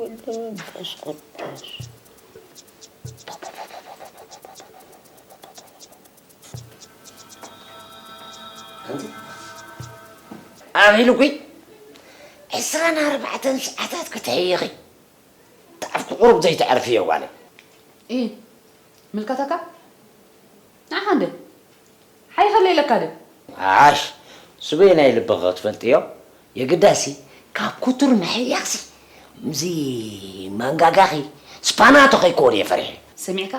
ወልድ መንፈስ ቅዱስ። ኣኺሉኪ ዕስራን ኣርባዕተን ሰዓታት ክትሕይኺ። ጣፍኪ ቁሩብ ዘይተዕርፍዮ ጓለይ። ኢ፣ ምልከተካ? ንዓኻ እንደ ሓይኸለ ኢለካ ደ። ዓሽ፣ ስበይ ናይ ልብኺ ክትፈልጥዮ። የግዳሲ ካብ ክቱር ምሕያኽሲ ምስዚ ማንጋጋኺ ስፓናቶ ከይኮን እየ ፈሪሐ። ሰሚዕካ?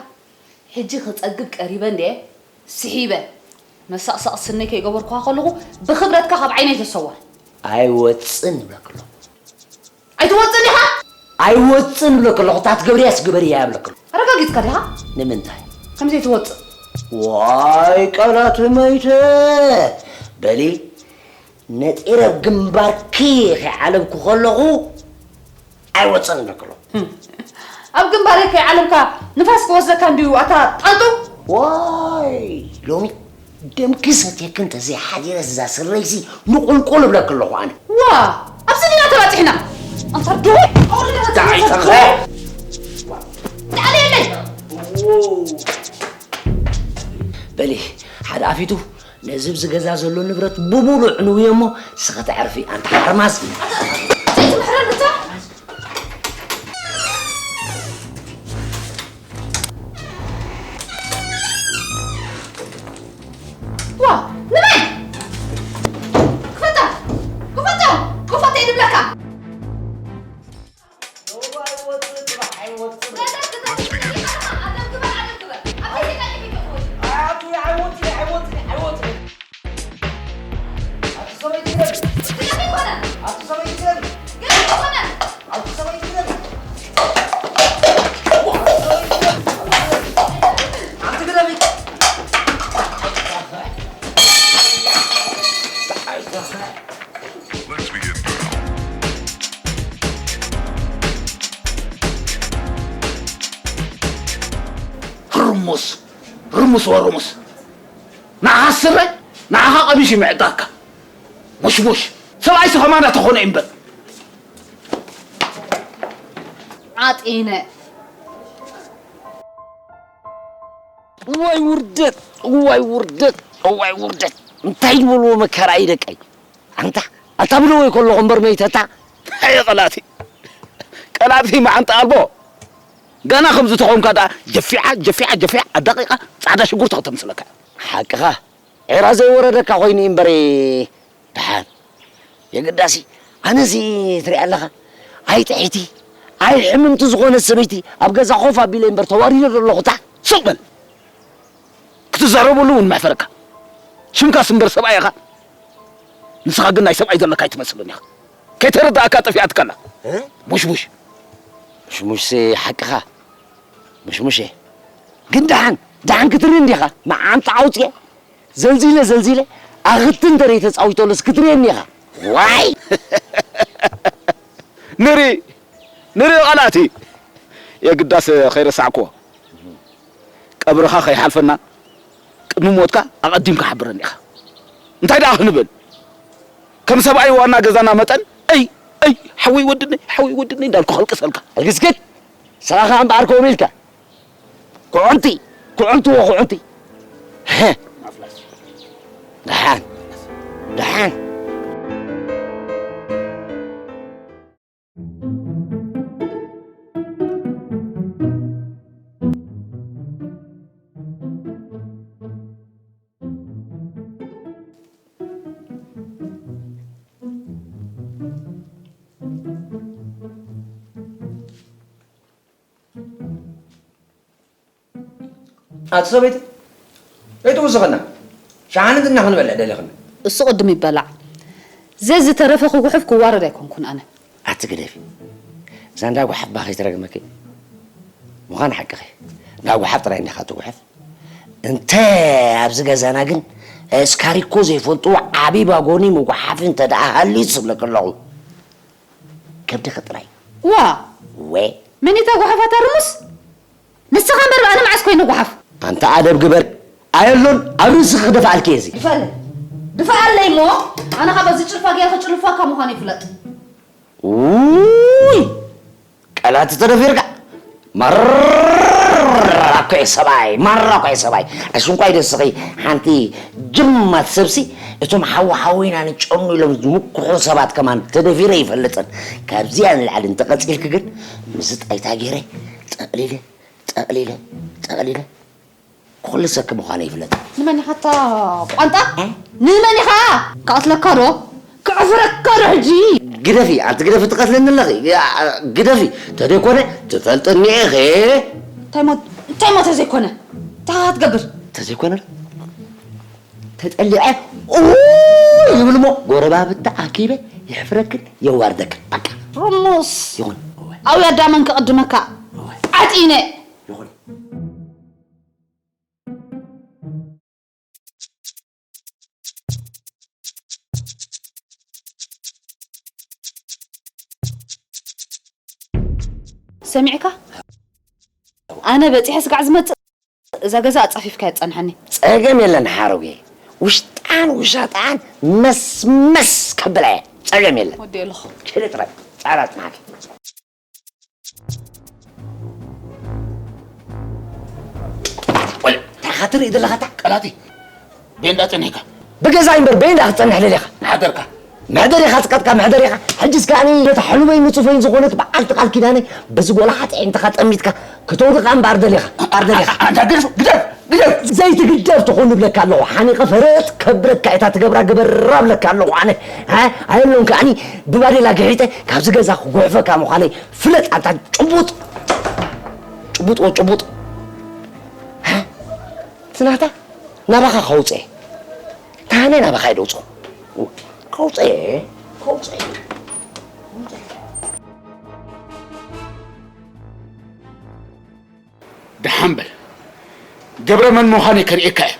ሕጂ ክጸግብ ቀሪበ እንድየ ስሒበ። መሳቕሳቕ ስነይ ከይገበርኩኻ ከለኹ ብኽብረትካ ካብ ዓይነይ ተሰወር። ኣይወጽን ይብለኪ ኣለኹ። ኣይትወጽን ኢኻ? ኣይወጽን ይብለኪ ኣለኹ። እታ ትገብርያስ ግበርያ ይብለኪ ኣለኹ። ኣረጋጊጽካ ዲኻ? ንምንታይ? ከም ዘይትወጽእ። ዋይ ቃላት መይተ። በሊ ነጢረ ኣብ ግንባርኪ ከይዓለብኩ ከለኹ ኣይወጽን ይብለኪ ኣለኹ። ኣብ ግንባረይ ከይዓለብካ ንፋስ ክወስደካ እንድዩ ኣታ ጣንጡ። ዋይ ሎሚ ደምኪ ሰትየኪ እንተዘይሓዲረስ እዛ ስረይሲ ንቑልቁል እብለኪ ኣለኹ ኣነ። ዋ፣ ኣብዚ ዲና ተባጺሕና። ኣንታ ድኹም። ዳዓይ ተርፈ። ዳዓይ የለይ። በሊ፣ ሓደ ኣፊቱ ነዚ ኣብዚ ገዛ ዘሎ ንብረት ብሙሉእ ዕንውዮ እሞ ንስኺ ተዕርፊ ኣንታ ሓርማዝ። ዘይትምሕረር ብቻ። ዋ፣ ንመን? ክፈታ! ክፈታ! ክፈታ ይድብለካ! ርሙስ፣ ርሙስ ወርሙስ። ንዓኻ ስረ፣ ንዓኻ ቀሚሽ ይምዕጣካ። ሙሽሙሽ። ሰብኣይሲ ከማና ተኾነ እምበር። ዓጢነ። እዋይ ውርደት፣ እዋይ ውርደት፣ እዋይ ውርደት። እንታይ ዝበልዎ መከራ እዩ ደቀይ። ኣንታ፣ ኣታ ብለወይ ከለኹ እምበር መይተታ። ኣየ ቀላቲ። ቀላቲ መዓንጣ ኣልቦ። ገና ከምዚ ተኾንካ ደኣ ጀፊዓ፣ ጀፊዓ፣ ጀፊዓ፣ ኣብ ደቂቃ ጻዕዳ ሽጉርቲ ከተምስለካ። ሓቅኻ። ዒራ ዘይወረደካ ኮይኑ እዩ እምበር። ደሓን። የግዳሲ፣ ኣነዚ ትሪኣ ኣለኻ? ኣይ ጥሒቲ፣ ኣይ ሕምምቲ ዝኾነት ሰበይቲ ኣብ ገዛ ኮፍ ኣቢለ እምበር ተዋሪደ ዶ ኣለኹ እታ? ስቕ በል። ክትዛረበሉ እውን መሕፈረካ። ሽምካስ እምበር ሰብኣይ ኢኻ። ንስኻ ግን ናይ ሰብኣይ ዘለካ ኣይትመስልን ኢኻ። ከይተረዳእካ ጠፊኣትካ ኣላ። እ? ሙሽሙሽ። ሙሽሙሽሲ ሓቅኻ። ሙሽሙሽ እየ። ግን ደሓን፣ ደሓን ክትርኢ እንዲኻ። መዓንጣ ኣውፅኤ። ዘልዚለ፣ ዘልዚለ። ኣኽቲ እንተ ተፃዊተሉስ ክትርእየኒ ኢኻ። ዋይ! ንርኢ፣ ንርኢ ቃላቲ። የግዳስ ከይረሳዕክዎ። ቀብርኻ ከይሓልፈና ቅድሚ ሞትካ ኣቐዲምካ ሓብረኒ ኢኻ። እንታይ ደኣ ክንብል? ከም ሰብኣይ ዋና ገዛና መጠን፣ "ኣይ፣ ኣይ፣ ሓወይ ወድነይ፣ ሓወይ ወድነይ" እንዳልኩ ከልቅሰልካ። ኣልግስግስ! ስራኻ እምበኣር ከምኡ ኢልካ። ኩዕንቲ፣ ኩዕንቲ ወኩዕንቲ። ደሓን፣ ደሓን። ኣቲ ሰበይቲ፣ ከይትውስኸና። ሸሓነ እንድና ክንበልዕ ደሊኽና። እሱ ቅድም ይበላዕ። ዘዝተረፈ ክጉሕፍ ክዋረድ ኣይኮንኩን ኣነ። ኣቲ ግደፊ። እዛ እንዳ ጓሓፍ ባኺ ትረግመኪ። ምዃን ሓቅኺ። እንዳ ጓሓፍ ጥራይ እንዲኻ ትጉሕፍ። እንተ ኣብዚ ገዛና ግን እስካሪኮ ዘይፈልጡ ዓቢ ባጎኒ ምጉሓፍ እንተ ደኣ ሃልዩ ዝብለኪ ኣለኹ። ከብድኺ ጥራይ። ዋ! ወ። መን እታ ጓሓፍ ኣታ ርሙስ? ንስኻ እምበር ኣነ መዓስ ኮይነ ጓሓፍ? ኣንታ ኣደብ ግበር። ኣየሎን ኣብ ርእስኺ ክደፍኣልኪ እየ እዚ። ድፈኣለይ። ድፈኣለይ እሞ ኣነ ካብ እዚ ጭልፋ ገይረ ክጭልፋካ ምዃኑ ይፍለጥ። ውይ! ላቲ ተደፊርካ? መራኮ ሰብኣይ፣ መራኮ ሰብኣይ። ኣሽንኳይ ደስኺ ሓንቲ ጅማት ሰብሲ እቶም ሓዊ ሓዊና ንጨኑ ኢሎም ዝምክሑ ሰባት ከማን ተደፊረ ይፈልጥን። ካብዚኣ ንላዕሊ እንተቐጺልክ ግን ምስ ጣይታ ገይረ ጠቕሊለ፣ ጠቕሊለ፣ ጠቕሊለ ክኹልሰኪ ምዃነ ይፍለጥ። ንመን ኢኻ እታ ቋንጣ? እ? ንመን ኢኻ? ክቐትለካ ዶ? ክዕፍረካ ዶ ሕጂ? ግደፊ፣ ኣንቲ ግደፊ ትቐትለኒ ኣለኺ። ያ፣ ግደፊ። ተዘይኮነ ትፈልጥኒ ኢኺ። እንታይ ሞ፣ እንታይ ሞ ተዘይኮነ? እንታይ ክትገብር? ተዘይኮነ? ተጠሊዐ ኡይ ይብል እሞ ጎረባብቲ ኣኪበ የሕፍረክን የዋርደክን። በቃ። ርሙስ። ይኹን። ኣውያ ኣዳመን ክቕድመካ። ዓጢነ። ይኹን። ሰሚዕካ? ኣነ በጺሐ ስጋዕ ዝመጽእ፣ እዛ ገዛ ኣጻፊፍካ የጸንሐኒ። ጸገም የለን ሓረጉየ። ውሽጣን ውሻጣን መስመስ ከብላ እየ። ጸገም የለን። ወዲ ኣለኹ። ሽሊ ጥራይ። ጻዕራ ጽናሓኪ። ወል፣ እንታይ ኢኻ ትርኢ ዘለኻ? እታ ቀላቲ ቤንዳ ጸኒሕካ? ብገዛይ እምበር ቤንዳ ክትጸንሕ ደሊኻ? መሕደርካ? መሕደር ኢኻ፣ ጽቀጥካ መሕደር ኢኻ። ሕጅስ ከኣኒ ነታ ሕሉበይ ንጹፈይን ዝኾነት በዓልቲ ቃል ኪዳነይ በዚ ጎላሓ ጥዒንትኻ ጠሚትካ ክተውድቓ እምበኣር ደሊኻ? እምበኣር ደሊኻ? ኣንታ ግደፍ፣ ግደፍ፣ ግደፍ! ዘይትግደፍ ትኹን እብለካ ኣለኹ። ሓኒቐ ፈረጥ ከብረካ እታ ትገብራ ግበራ እብለካ ኣለኹ ኣነ። ሃ? ኣየሎን ከኣኒ ብባዴላ ግሒጠ ካብዚ ገዛ ክጉሕፈካ ምዃነይ ፍለጥ ኣንታ ጭቡጥ። ጭቡጥ ወጭቡጥ። ሃ? ትናታ ናባኻ ከውፅኤ። ታነ ናባኻ ይደውፅኹ። ከውፅኤ። ከውፅኤ። ደሓን በል። ገብረ መን ምዃነይ ከርእየካ እየ።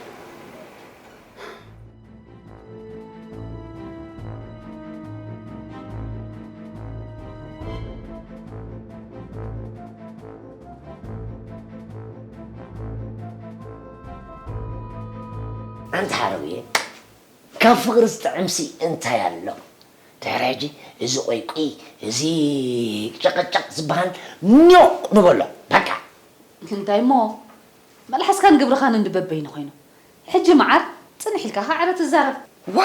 ኣንታ ሓረጉየ፣ ካብ ፍቕሪ ዝጥዕምሲ እንታይ ኣሎ? ድሕሪ ሕጂ እዚ ቆይቁይ፣ እዚ ጨቐጨቕ ዝበሃል ኒቕ ንበሎ። በቃ። እንታይ እሞ፣ መልሓስካን ግብርኻን እንዲ በበይኑ ኮይኑ። ሕጂ መዓር፣ ጽንሕ ኢልካ ከኣ ዕረ ትዛረብ። ዋ!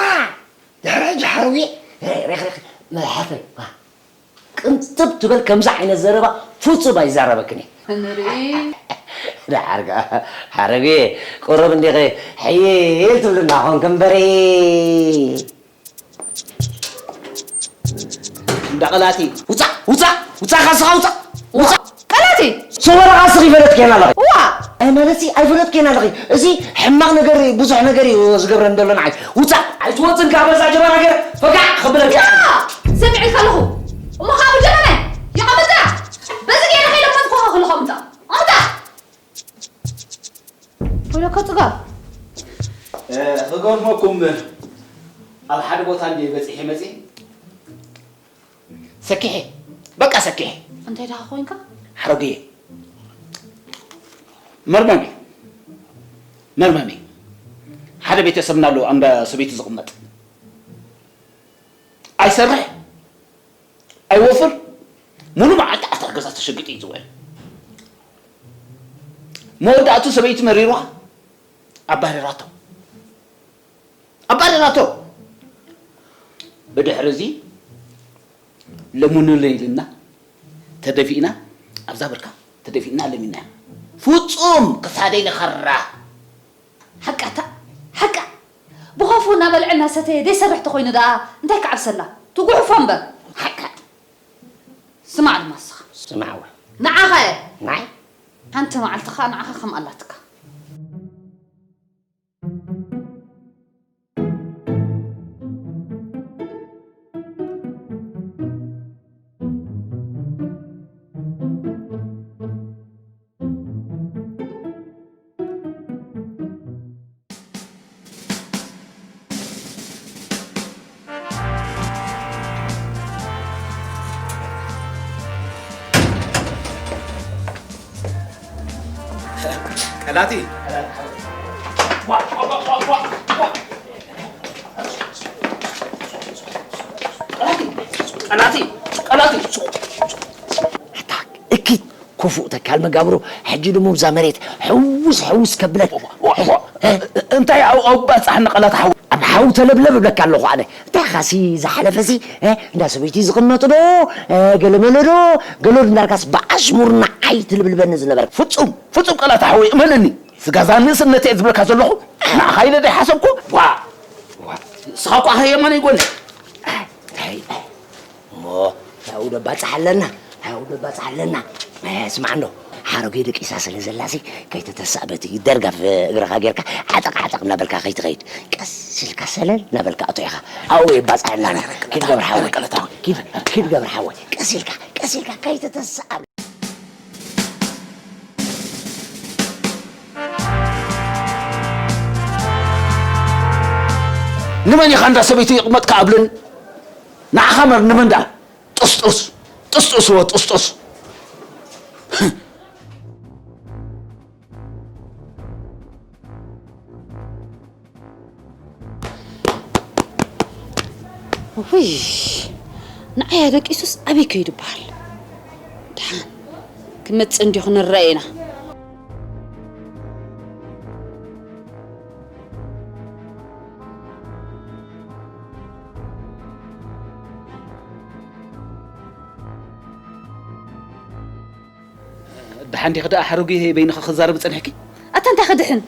ድሕሪ ሕጂ ሓረጉየ፣ ሬ-፣ ሬ-፣ ሬ-፣ መልሓሰይ፣ ዋ! ቅንጥብ ትበል፣ ከምዚ ዓይነት ዘረባ ፍጹም ኣይዛረበክን እየ። ንርኢ። ደሓር ከኣ፣ ሓረጉ፣ ቁሩብ እንዲኺ ሕይል ትብልና ኾንክ እምበሪ። እንዳ ቀላቲ። ውጻእ፣ ውጻእ፣ ውጻእ፣ ካስኻ ውጻእ፣ ውጻእ። ቀላቲ። ሰወራ ካስኺ ይፈለጥክየን ኣለኺ። ዋ! ኣይ፣ ማለትሲ ኣይፈለጥክየን ኣለኺ። እዚ ሕማቕ ነገር፣ ብዙሕ ነገር እዩ ዝገብረን ዘሎ ንዓይ። ውጻእ። ኣይትወጽን ካብ ገዛ ጀበና ገይረ ፈጋዕ ክብለካ። ያ! ሰሚዐልካ ኣለኹ። እሞ ካብ ጀበና ይቐመጣ። በዚ ገይረ ከይደ ከትኮኻ ከለኻ ምጻእ። ኣምጣ። ወይለካ ጽጋብ። እ፣ ክገርመኩም፣ ኣብ ሓደ ቦታ እንድየ በጺሐ መጺኤ፣ ሰኪሐ፣ በቃ ሰኪሐ። እንታይ ደኣ ኮይንካ? ሓረጉየ፣ መርመሚ፣ መርመሚ። ሓደ ቤተሰብና ኣሎ፣ ኣንዳ ሰበይቲ ዝቕመጥ። ኣይሰርሕ፣ ኣይወፍር፣ ሙሉ መዓልቲ ኣብታ ገዛ ተሸጊጡ እዩ ዝውዕል። መወዳእቱ ሰበይቲ መሪርዋ ኣባሪራቶ። ኣባሪራቶ። ብድሕሪ እዚ ለምኑለይ ኢልና ተደፊእና ኣብዛ ብርካ ተደፊእና ለሚንና። ፍጹም ክሳደይ ንኸራ። ሓቃ እታ፣ ሓቃ። ብኸፍኡ እናበልዐ እናሰተየ ዘይሰርሕ ተኾይኑ ደኣ እንታይ ክዓብሰላ? ትጉሕፎ እምበር። ሓቃ። ስማዕ ድማ ንስኻ። ስማዕ እወ። ንዓኻ እየ። ናይ? ሓንቲ መዓልቲ ኸኣ ንዓኻ ከም ኣላትካ። ቀላቲ። ቀላቲ፣ ቀላቲ፣ ቀላቲ። ኣታ፣ እኪት ክፉእ ተካል መጋብሮ፣ ሕጂ ድሞ እዛ መሬት ሕውስ ሕውስ ከብለካ። ዋ፣ ዋ፣ ዋ፣ እ? እንታይ ኣብ፣ ኣብ ባጽሓኒ ቃላት ሓው? ኣብ ሓው ተለብለብ እብለካ ኣለኹ ኣነ። እንታይ ኻሲ ዝሓለፈሲ፣ እ? እንዳ ሰበይቲ ዝቕመጥ ዶ፣ እ፣ ገለመለ ዶ፣ ገሎ እንዳልካስ ብኣሽሙር ንዓይ ትልብልበኒ ዝነበርካ። ፍጹም፣ ፍጹም ቃላት ሓወይ፣ እመነኒ። ስጋዛ ንእስነት እየ ዝብለካ ዘለኹ። ንዓኻ ኢለ ዶ ይሓሰብኩ? ዋ፣ ዋ፣ ንስኻ እኮ ኣኸ የማነይ ጎኒ። ኣይ፣ ኣይ፣ ኣይ። እሞ፣ ናብኡ ደባጽሕ ኣለና፣ ናብኡ ደባጽሕ ኣለና። ኣይ፣ ስማዕ እንዶ፣ ሓረጎይ ደቂሳ ስለ ዘላሲ፣ ከይትተሳእ በቲ ደርጋፍ እግርኻ ጌርካ፣ ዓጠቕ ዓጠቕ እናበልካ ከይትኸይድ። ቀስ ኢልካ ሰለል እናበልካ እቶ ኢኻ። ኣብኡ የባጽሕ ኣለና። ኪድ ገብረ ሓወይ፣ ኪድ፣ ኪድ ገብረ ሓወይ። ቀስ ኢልካ፣ ቀስ ኢልካ ከይትተሳእ። ንመን ኢኻ እንዳ ሰበይቲ ይቕመጥካ ኣብልን? ንዓኻ መር ንመን ደኣ? ጥስጡስ፣ ጥስጡስ ወ ጥስጡስ። ውይ፣ ንዓይ ኣደቂሱስ ኣበይ ከይዱ በሃል? ደሓን ክመጽእ እንዲኹ ንረአ ኢና። ደሓን ዲኺ ደኣ ሓረጉ በይንኺ ክዛረብ ጸኒሕኪ? ኣታ እንታይ ክድሕን?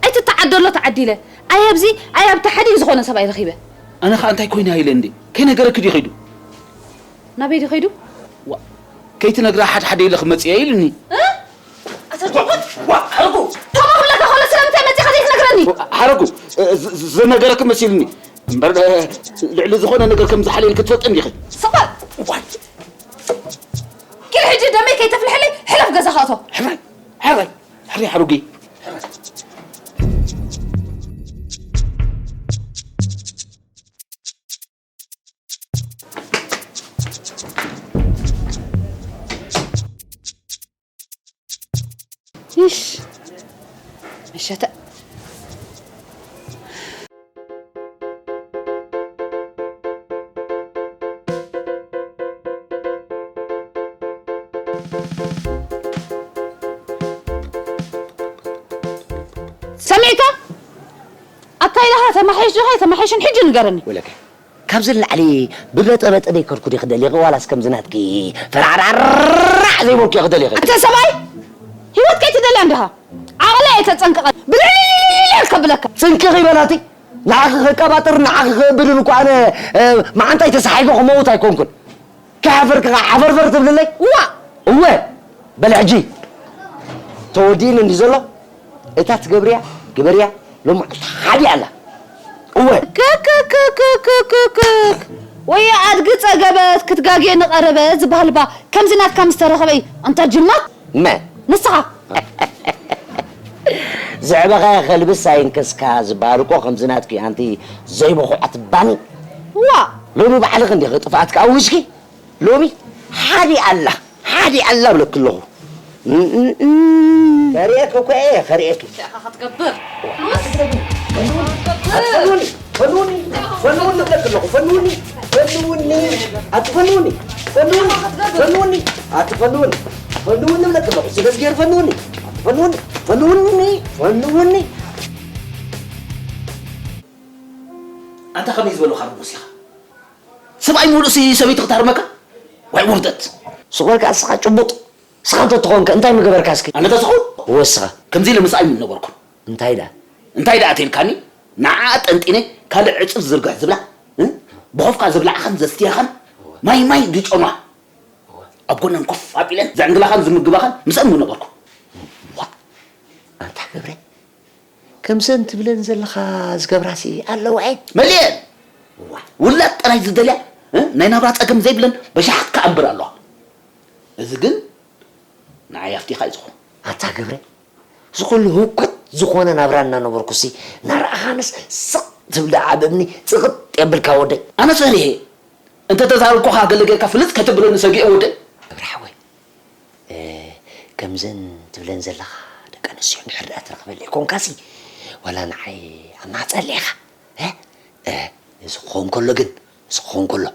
ኣይትተዓደሎ ተዓዲለ። ኣይ ኣብዚ፣ ኣይ ኣብቲ ሓዲግ ዝኾነ ሰብኣይ ረኺበ። ኣነ ኸኣ እንታይ ኮይነ ኢለ እንዴ? ከይነገረኪ ድዩ ኸይዱ? ናበይ ድዩ ኸይዱ? ዋ፣ ከይትነግራ ሓድሓደ ኢለ ክመጽእ እየ ኢሉኒ። እ? ኣታ ጅቡት! ዋ፣ ሓረጉ! ከምኡ ክብለካ ከሎ ስለምንታይ መጺኻ ዘይትነግረኒ? ሓረጉ፣ ዝ-፣ ዝ-፣ ዝነገረኪ መሲሉኒ። እምበር፣ ልዕሊ ዝኾነ ነገር ከም ዝሓልየልኪ ትፈልጢ እንዲኺ። ስቕ በል! ዋይ! ኪድ ሕጂ ደመይ ከይተፍልሐለይ ሕለፍ ገዛኻ እቶ። ሕራይ፣ ሕራይ፣ ሕራይ ሓረጉ። ይሽ፣ መሸተ። ሰሚዕካ? ኣካይዳኻ ተማሓይሽ ዲኻ ኣይተማሓይሽን ሕጂ ንገረኒ። ወለከ፣ ካብዚ ንላዕሊ ብበጠበጠ ደይከድኩ ዲኺ ደሊኺ ዋላስ ከምዚ ናትኪ ፈራዕራዕራዕ ዘይበልኩ ኢኺ ደሊኺ? ኣንተ ሰብኣይ፣ ህይወት ከይትደልያ እንዲኻ። ዓቕለይ ኣይተጸንቅቐን። ብልዕልዕልዕልዕ ከብለካ። ጽንቂ ኺበላቲ፣ ንዓኺ ኸቀባጥር፣ ንዓኺ ኸእብድን እኮ ኣነ፣ እ፣ መዓንጣይ ተሳሒገ ክመውት ኣይኮንኩን። ከይሓፈርኪ ኸዓ ዓፈርፈር ትብልለይ? እዋ! እወ! በሊ ሕጂ ተወዲእኒ እንዲ ዘሎ፣ እታ ትገብርያ ግበርያ፣ ሎማዓንቲ ሓዲኣ ኣላ። እወ! ክክክክክክክ! ወየ ኣድጊ ጸገበት ክትጋግየኒ ቀረበት ዝበሃል እባ ከምዚ ናትካ ምስ ተረኸበ እዩ። ኣንታ ጅማት! መን? ንስኻ! ዘዕበኻዮ ከልብስ ኣይንከስካ ዝበሃል እኮ ከምዚ ናትኪ ኣንቲ ዘይብኹዓት ባኒ። ዋ! ሎሚ ባዕልኺ እንዲኺ ጥፍኣትኪ ኣዊጅኪ። ሎሚ ሓዲ ኣላ፣ ሓዲ ኣላ እብለኪ ኣለኹ። እም፣ እም፣ እም። ከርእየኪ እኮ እየ፣ ከርእየኪ። እንታይ ኢኻ ክትገብር? ፈኑኒ፣ ፈኑኒ፣ ፈኑኒ እብለኪ ኣለኹ። ፈኑኒ፣ ፈኑኒ፣ ኣቲ ፈኑኒ፣ ፈኑኒ፣ ፈኑኒ፣ ኣቲ ፈኑኒ፣ ፈኑኒ እብለኪ ኣለኹ። ስለዚ ገይር ፈኑኒ፣ ኣቲ ፈኑኒ፣ ፈኑኒ፣ ፈኑኒ። ኣንታ ከመይ ዝበሉ ካልእ ሙስ ኢኻ? ሰብኣይ ምሉእሲ ሰበይቲ ክታርመካ? ዋይ ውርደት! ስቕ በልካ እስኻ ጭቡጥ። እስኻ እንተትኾንከ እንታይ ምገበርካ እስኪ? ኣነ ተዝኸውን? እወ እስኻ። ከምዚ ኢለ ምስኣ ኣይምነበርኩን። እንታይ ደኣ? እንታይ ደኣ ተልካኒ? ንዓኣ ጠንጢነ ካልእ ዕጽፍ ዝርግሕ ዝብላ? እ? ብኾፍካ ዝብላዕኻን ዘስትያኻን ማይ ማይ ድጮማ። ኣብ ጎነን ኮፍ ኣቢለን ዘዕንግላኻን ዝምግባኻን ምስኣን ምነበርኩ። ዋ! ኣንታ ገብረ፣ ከምዘን ትብለን ዘለኻ ዝገብራሲ ኣለዋ እየን። መሊአን። ዋ። ውላድ ጥራይ ዝደልያ፣ እ? ናይ ናብራ ጸገም ዘይብለን በሻሓት ክኣንብር ኣለዋ። እዚ ግን ንዓይ ኣፍቲኻ እዩ ዝኾን። ኣታ ገብረ፣ እዚ ኩሉ ህውከት ዝኾነ ናብራ እናነበርኩሲ፣ ናርኣኻንስ ስቕ ትብል ደኣ ዓብ እምኒ ጽቕጥ የብልካ ወደይ። ኣነ ፈሪሄ፣ እንተ ተዛረብኩኻ ገለ ጌርካ ፍልጥ ከትብለኒ ሰጊኤ ወደይ። ገብረ ሓወይ፣ እ፣ ከምዘን ትብለን ዘለኻ ደቂ ኣንስትዮ እንድሕር ደኣ ትረኽበለይ ኮንካሲ፣ ዋላ ንዓይ ኣማሕጸለይ ኢኻ። እ፣ እ፣ እዚ ክኸውን ከሎ ግን፣ እዚ ክኸውን ከሎ፣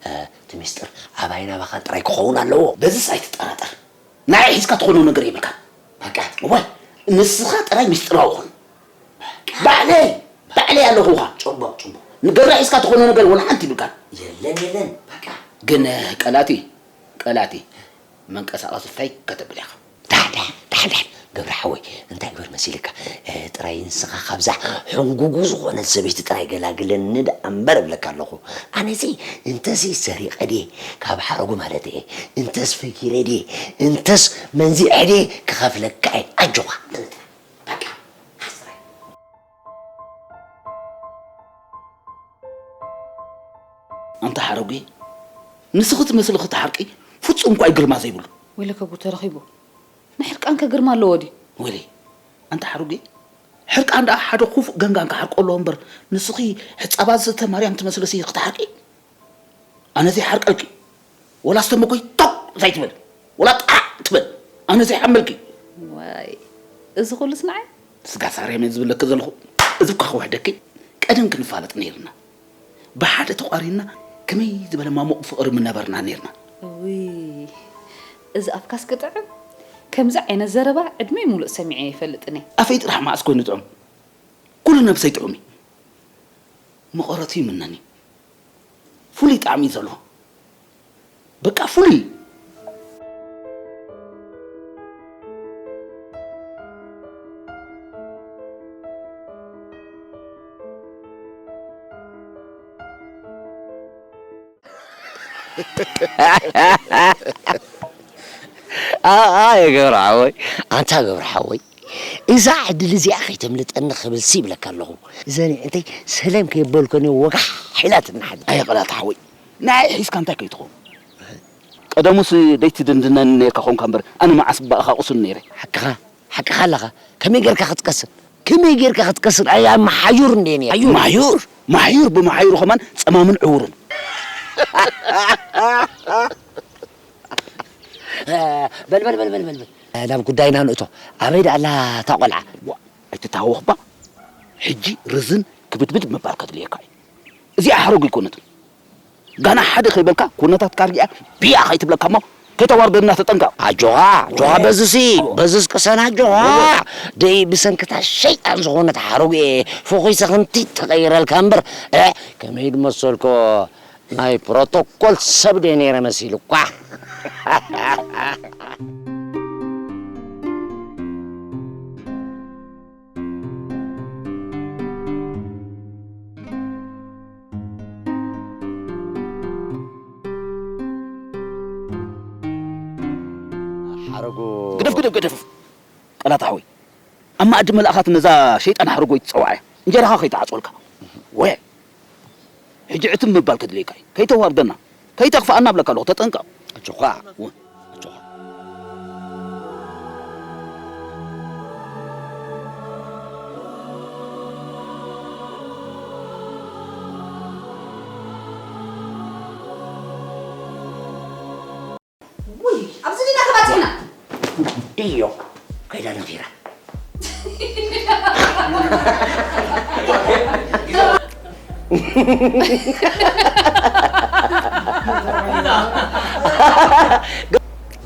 እ፣ እቲ ሚስጥር ኣባይን ኣባኻን ጥራይ ክኸውን ኣለዎ። በዚስ ኣይትጠራጠር። ንዓይ ሒዝካ ትኾኖ ነገር የብልካ። በቃ። እዋይ፣ ንስኻ ጥራይ ምስጢራዊ ኹን። ባዕለይ፣ ባዕለይ ኣለኹኻ። ጽቡቕ፣ ጽቡቕ። ንገብራ ሒዝካ ትኾኖ ነገር ወላ ሓንቲ ይብልካ። የለን፣ የለን። በቃ። ግን ቀላቲ፣ ቀላቲ፣ መንቀሳቐሲ ፈይ ከተብል ኢኻ። ዳሕዳሕ፣ ዳሕዳሕ፣ ገብረ ሓወይ፣ እንታይ ግበር መሲልካ? እ፣ ጥራይ ንስኻ ካብዛ ሕንጉጉ ዝኾነት ሰበይቲ ጥራይ ገላግለኒ ደኣ እምበር እብለካ ኣለኹ። ኣነሲ እንተሲ ሰሪቐ ድየ፣ ካብ ሓረጉ ማለት እየ፣ እንተስ ፈኪረ ድየ፣ እንተስ መንዚዐ ድየ፣ ክኸፍለካ እየ። ኣጆኻ። በቃ፣ ኣስራይ። ኣንታ ሓረጉ፣ ንስኺ ትመስሊ ክትሓርቂ ፍጹም እኳ እዩ ግርማ ዘይብሉ። ወይለከ ጉ ተረኺቡ። ንሕርቃንከ ግርማ ኣለዎ ድዩ? ወይለይ፣ ኣንታ ሓረጉ፣ ሕርቃን ደኣ ሓደ ኩፉእ ገንጋን ክሓርቆ ኣለዎ እምበር፣ ንስኺ ሕጻባ ዝስተ ማርያም ትመስልሲ ክትሓርቂ? ኣነ ዘይሓርቀልኪ። ወላ ስተመኮይ ቶክ ዘይትብል። ወላ ጣዕ ትብል። ኣነ ዘይሓመልኪ። ዋይ፣ እዚ ኩሉስ ንዓይ? ስጋ ሳርያም እየ ዝብለኪ ዘለኹ። እዚ እኳ ክውሕደኪ፣ ቀደም ክንፋለጥ ነይርና። ብሓደ ተቋሪንና ከመይ ዝበለ ማሙቕ ፍቕሪ ምነበርና ነይርና። እውይ፣ እዚ ኣፍካስ ክጥዕም። ከምዚ ዓይነት ዘረባ ዕድመይ ሙሉእ ሰሚዐ ኣይፈልጥን እየ። ኣፈይ ጥራሕ መዓስ ኮይኑ ጥዑም? ኩሉ ነብሰይ ጥዑም እዩ። መቐረቱ ይምነኒ። ፍሉይ ጣዕሚ እዩ ዘለዎ። በቃ ፍሉይ። ኣየ ገብረ ሓወይ፣ ኣንታ ገብረ ሓወይ፣ እዛ ዕድል እዚኣ ከይተምልጠኒ ክብልሲ ይብለካ ኣለኹ። እዘን እንታይ ሰላም ከየበልኮኒ ወጋሕ ኢላትኒ ሓንቲ። ኣየ ቀላቲ ሓወይ፣ ንዓይ ሒዝካ እንታይ ከይትኸውን? ቀደሙስ ደይትድንድነኒ ነይርካ ኾንካ እምበር፣ ኣነ መዓስ ብኣኻ ቁሱን ነይረ። ሓቅኻ፣ ሓቅኻ ኣለኻ። ከመይ ጌርካ ክትቀስን? ከመይ ጌርካ ክትቀስን? ኣያ መሓዩር እንዴ ነይረ። መሓዩር? መሓዩር ብመሓዩሩ ኸማን ጸማምን ዕውርን። በል፣ በል፣ በል፣ በል፣ በል፣ በል። ናብ ጉዳይና ንእቶ። ኣበይ ደኣ ኣላ እታ ቆልዓ? ዋ፣ ኣይትታወኽባ። ሕጂ ርዝን ክብድብድ ምባል ከድልየካ እዩ። እዚኣ ሓረጉ ኣይኮነትን። ጋና ሓደ ከይበልካ ኩነታትካ ርኢያ ብያ ከይትብለካ እሞ ከይተዋርደና ተጠንቀቕ። ኣጆኻ፣ ኣጆኻ፣ በዝሲ፣ በዝስ ቅሰን ኣጆኻ። ደይ ብሰንክታ ሸይጣን ዝኾነት ሓረጉ እየ ፎኺሰ ክንቲት ተቐይረልካ እምበር፣ እ፣ ከመይ ድመሰልኮ ናይ ፕሮቶኮል ሰብ ደይ ነይረ መሲሉ እኳ። ሓረጉ። ግደፍ፣ ግደፍ፣ ግደፍ። ቀላታ ሓወይ፣ ኣብ መኣዲ መልኣኻት ነዛ ሸይጣን ሓረጎይ ትጸውዓ እያ። እንጀራኻ ከይትዓጽወልካ። ወ-፣ ሕጂ ዕትብ ምባል ከድልየካ እዩ። ከይተዋርደና፣ ከይተኽፍኣና እብለካ ኣለኹ፣ ተጠንቀቕ። ኣጆኻ። ወ-፣ ኣጆኻ። ውይ፣ ኣብዚ ዲና ተባጺሕና። ድዮ፣ ከይዳ ነፊራ።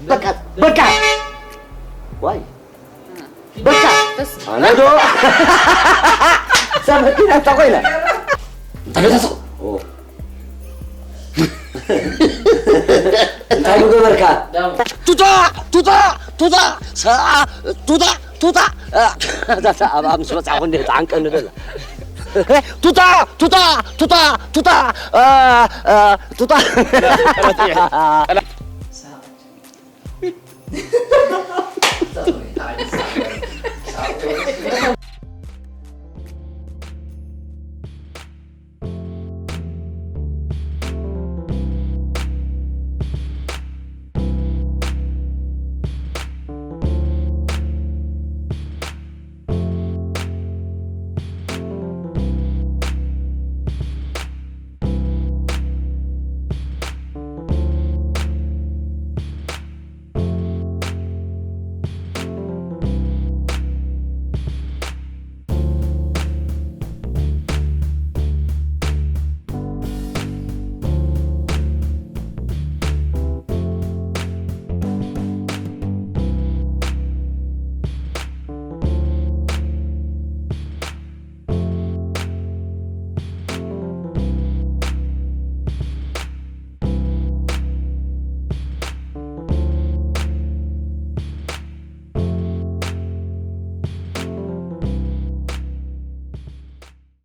በቃ፣ በቃ። ዋይ። በቃ። በስ። ኣነ ዶ? ሰብ ህኪና እንተ ኮይነ። እንታይ ገዛሱ? ኦ። እንታይ ገበርካ? ቱታ! ቱታ! ቱታ! ሰ-፣ ቱታ! ቱታ! እ፣ እዛ ሰ-፣ ኣብ፣ ኣብ ምስ በጻሕኩ እንዲህ ተዓንቀኒ ደላ። ቱታ! ቱታ! ቱታ! ቱታ! እ፣ እ፣ ቱታ!